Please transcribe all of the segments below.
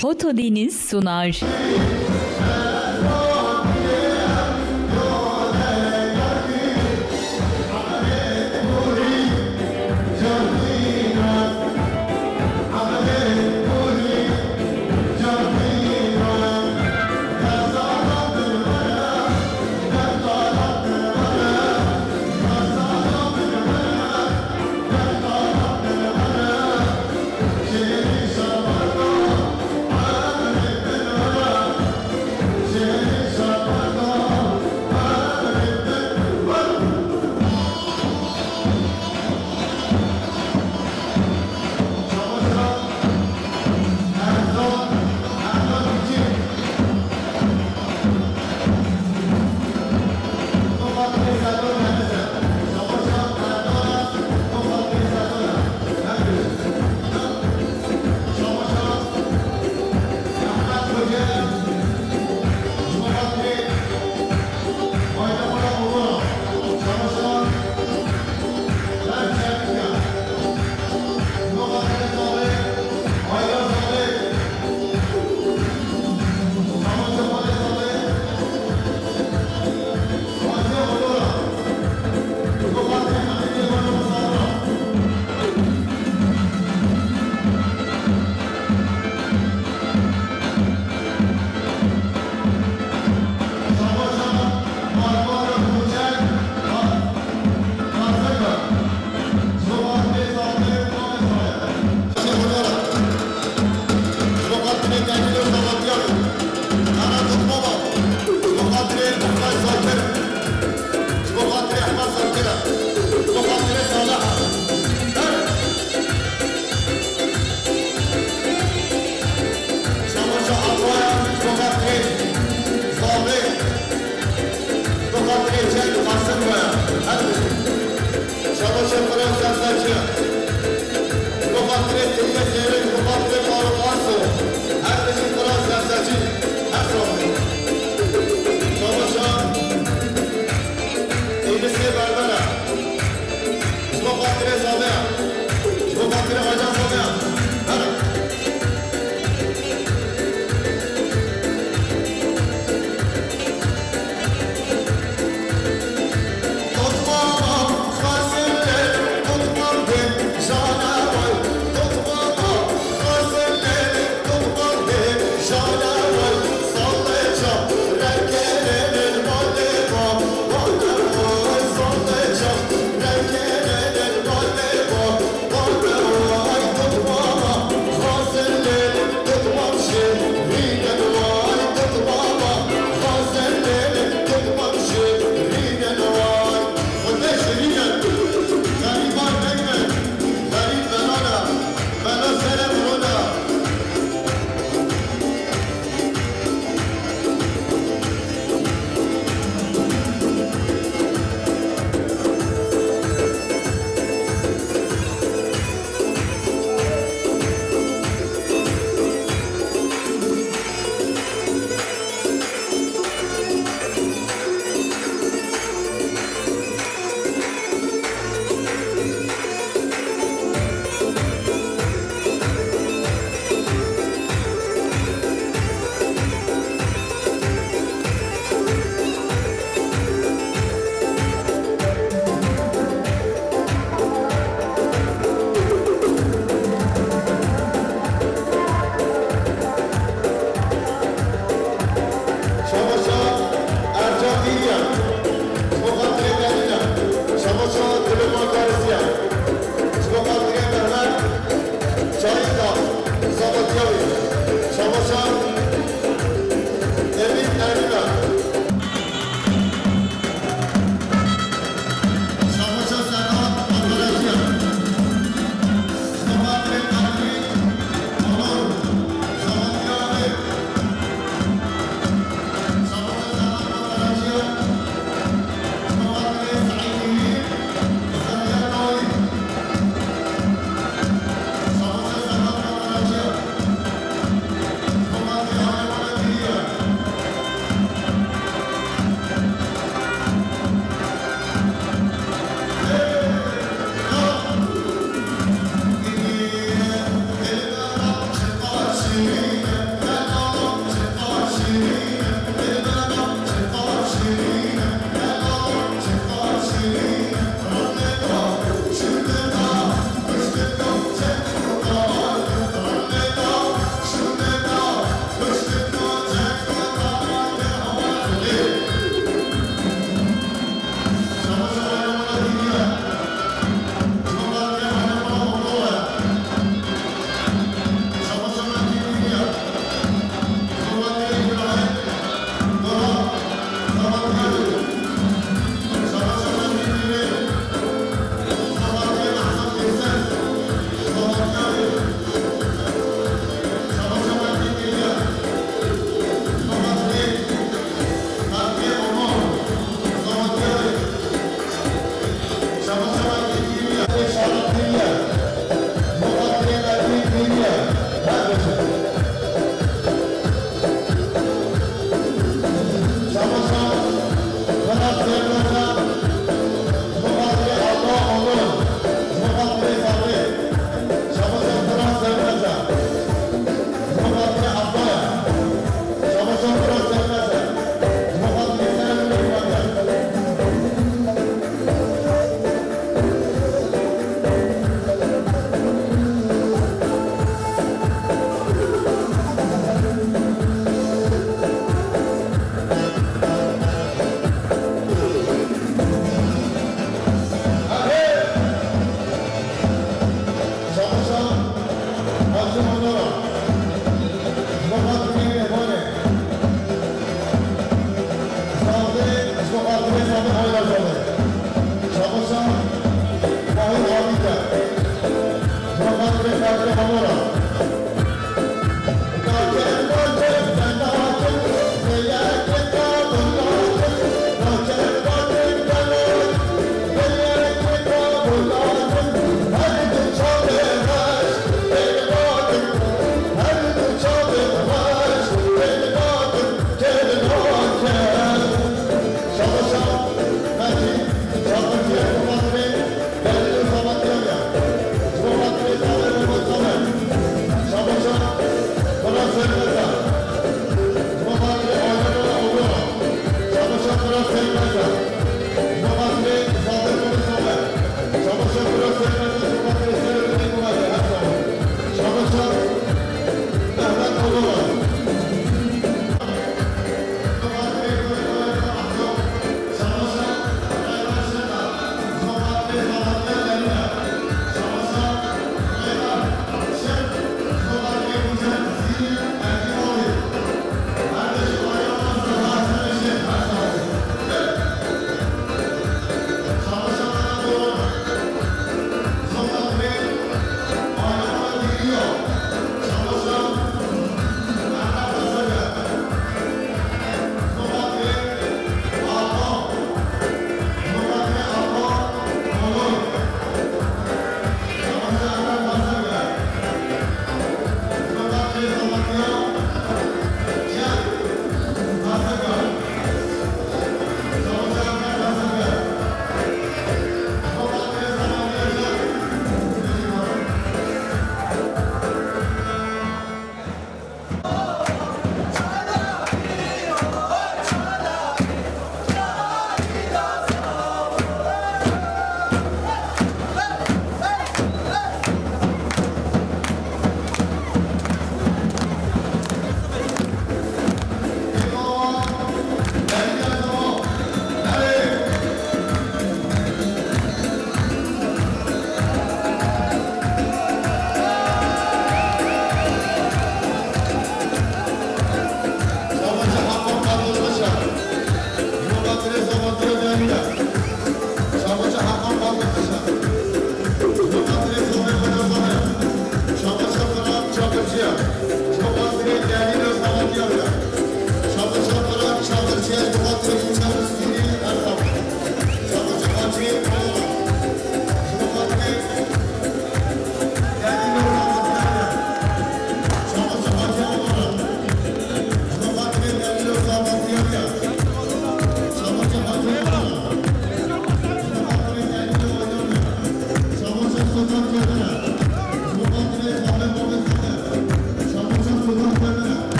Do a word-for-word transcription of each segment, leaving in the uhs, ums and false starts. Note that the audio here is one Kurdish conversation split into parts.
Fotodeniz sunar. Şabaşa Apoya, ji bo xatirê Zavê, ji bo xatirê Cem Qasim ve. Her bijî. Şabaşa Firas Serserçi. Ji bo xatirê Teyye Zêrê, ji bo xatirê Faruk Arso. Her bijî Firas Serserçi. Her sağ olun. Şabaşa Êlisê Berbera. Ji bo xatirê Zavê ya. Ji bo xatirê Ajan Zavê ya. Her Şabaşa Ercan Dînya, ji bo xatirê Nerîna. Şabaşa Dilê Makarisiya, ji bo xatirê Mehmet Çayîta, Sabatiya wî. Şabaşa Emîn Erîna. Şabaşa Sedat Abdurrahman.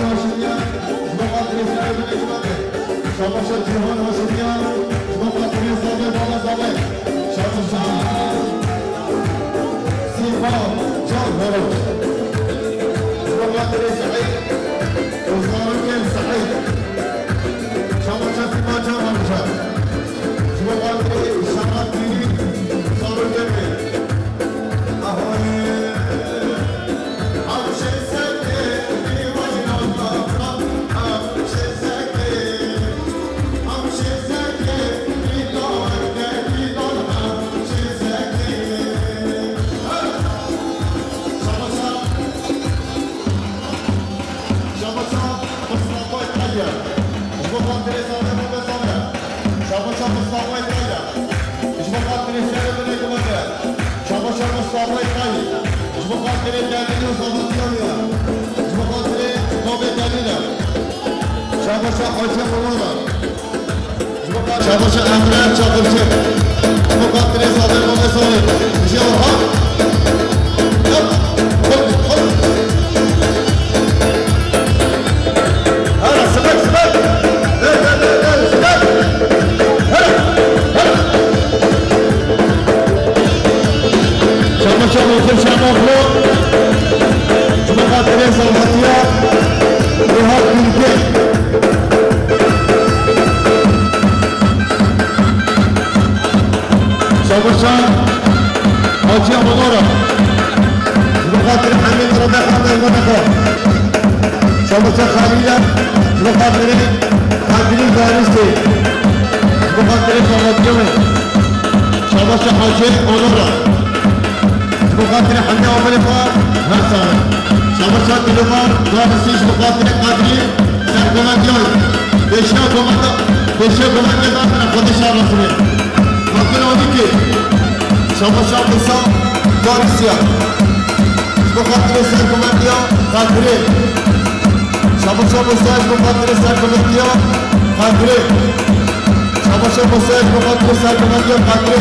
Haşimiyan, ji bo xatirê Seyîd Mehmet. Şabaşa Cîhan Haşimiyan, ji bo xatirê Zavê Bala Zavê. Şabaşa Sîma Can Horoç. Ji bo xatirê Seyîd û zarokên Seyîd. Şabaşa Sîma Can Horoç. Ji bo xatirê Şaban Dînî, zarokên wê. Şabaşa Mustafa Ekay'la. Ji bo xatirê şerê binê kumete. Şabaşa Mustafa Ekay. Ji bo xatirê Delîl û Zavatiyan ya. Ji bo xatirê babê Delîl e. Şabaşa Hacî Qulora. Ji bo xatirê Şabaşa Emre Çakırçı. Ji bo xatirê Zafer Mehmet Salih. Ji Orhan. Yap. Hop, hop. Hara, simek, simek. Hey, hey, hey, hey, simek. Hara, hara. Şama, şama, otur, şama, otur. Ji bo xatirê Zavatiya, Rehat Bilge. Şama, şama. Hacî Onora. Ji bo xatirê Hemîd Rebexa, Rebexa. Şabaşa Xalîla, ji bo xatirê Xatirî Darîsê. Ji bo xatirê Şabatiyê. Şabaşa Hacî Onora. Ji bo xatirê Hemdê Amirê xwe her sare. Şabaşa Dilofar Darîsê, ji bo xatirê Qadrî Sergovendiyan. Pêşiya kometa, pêşiya kometa Xwedê şer rasine. Hakkın abi ki. Şabaşa Musa Darîsya. Ji bo xatirê sergovendiya Qadrê. Şabaşa Musa ji bo xatirê sergovendiya Qadrê. Şabaşa Musa ji bo xatirê sergovendiya Qadrê.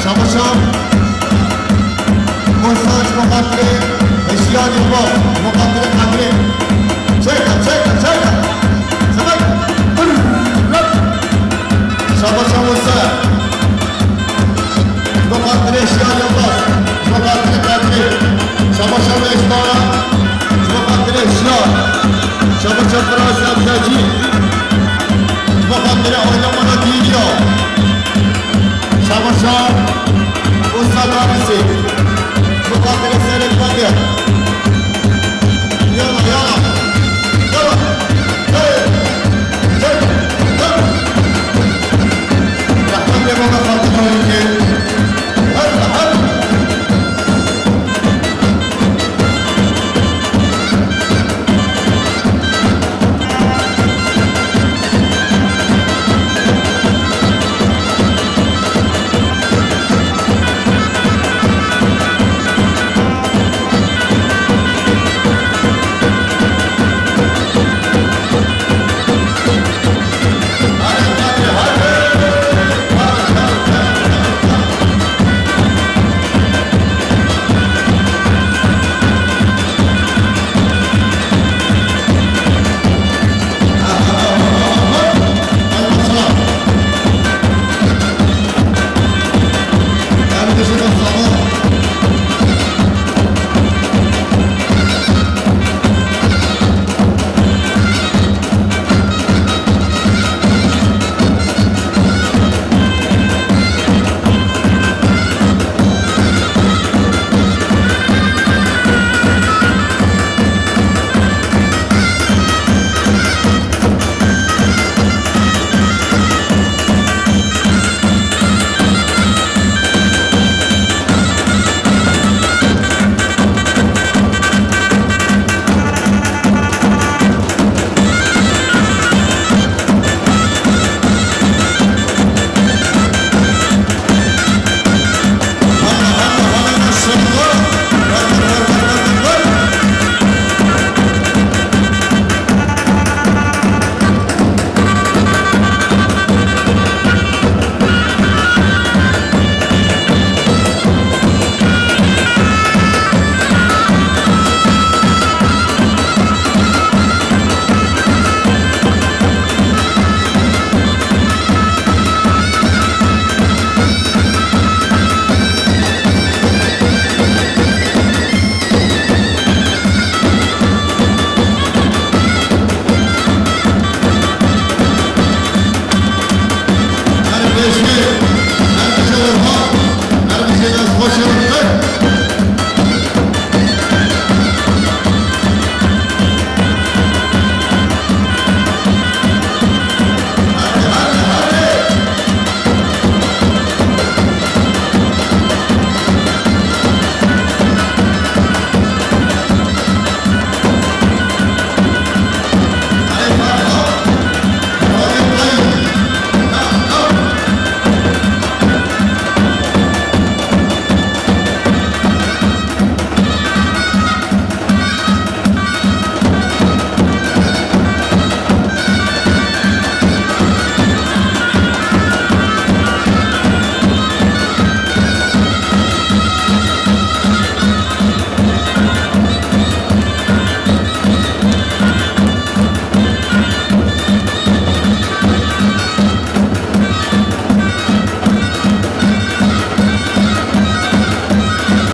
Şabaşa Musa ji bo xatirê Hişyar Yilmaz, ji bo xatirê Qadrê. Çeka, çeka, çeka. Semek. Şabaşa Musa. Ji bo xatirê Şiyar Yilmaz, ji bo xatirê Qadrê, Şabaşa Meşbara, ji bo xatirê Şiyar, Şabaşa Firas Evzecî, ji bo xatirê Aydemana Dîniya, Şabaşa Usta Darîsê,